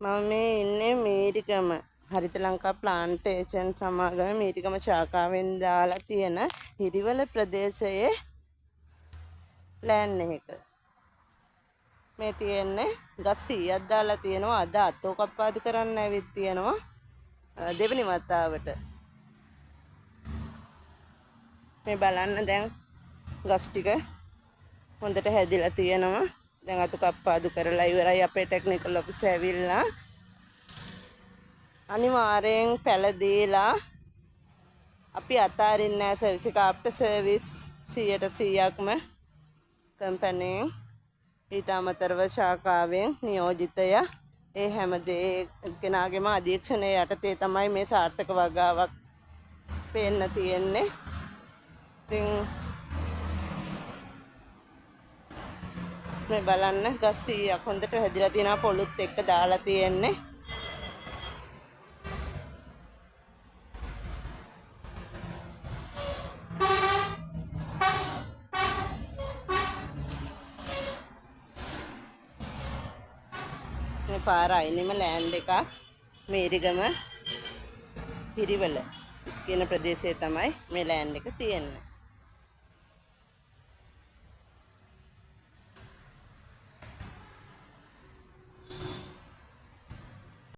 මම මේ ඉන්නේ මීරිගම හරිත ලංකා ප්ලාන්ටේෂන් සමාගම මීරිගම ශාඛාවෙන් දාලා තියෙන හිරිවල ප්‍රදේශයේ ලෑන්ඩ් එක. මේ තියෙන්නේ ගස් 100ක් දාලා තියෙනවා. අද අතෝකප්පාදු කරන්න ඇවිත් තියෙනවා දෙවෙනි වතාවට. මේ බලන්න දැන් ගස් ටික හොඳට හැදිලා තියෙනවා. දැන් අතු කප්පාදු කරලා ඉවරයි. අපේ ටෙක්නිකල් ඔෆිස් ඇවිල්ලා අනිවාර්යෙන් පැල දීලා අපි අතාරින්නේ නැහැ සර්විස් එක. ආෆ්ටර් සර්විස් 100%ක්ම කම්පැනියෙන් ඊට අමතරව ශාඛාවෙන් නියෝජිතය ඒ හැම දෙනාගේම අධීක්ෂණය යටතේ තමයි මේ සාර්ථක වගාවක් පේන්න තියෙන්නේ. ඉතින් මේ බලන්න ගස් 100ක් හොඳට හැදිලා තියෙනවා, පොළුත් එක්ක දාලා තියෙන්නේ. මේ පාර අයිනෙම ලෑන්ඩ් එකක් මීරිගම හිරිවල කියන ප්‍රදේශයේ තමයි මේ ලෑන්ඩ් එක තියෙන්නේ.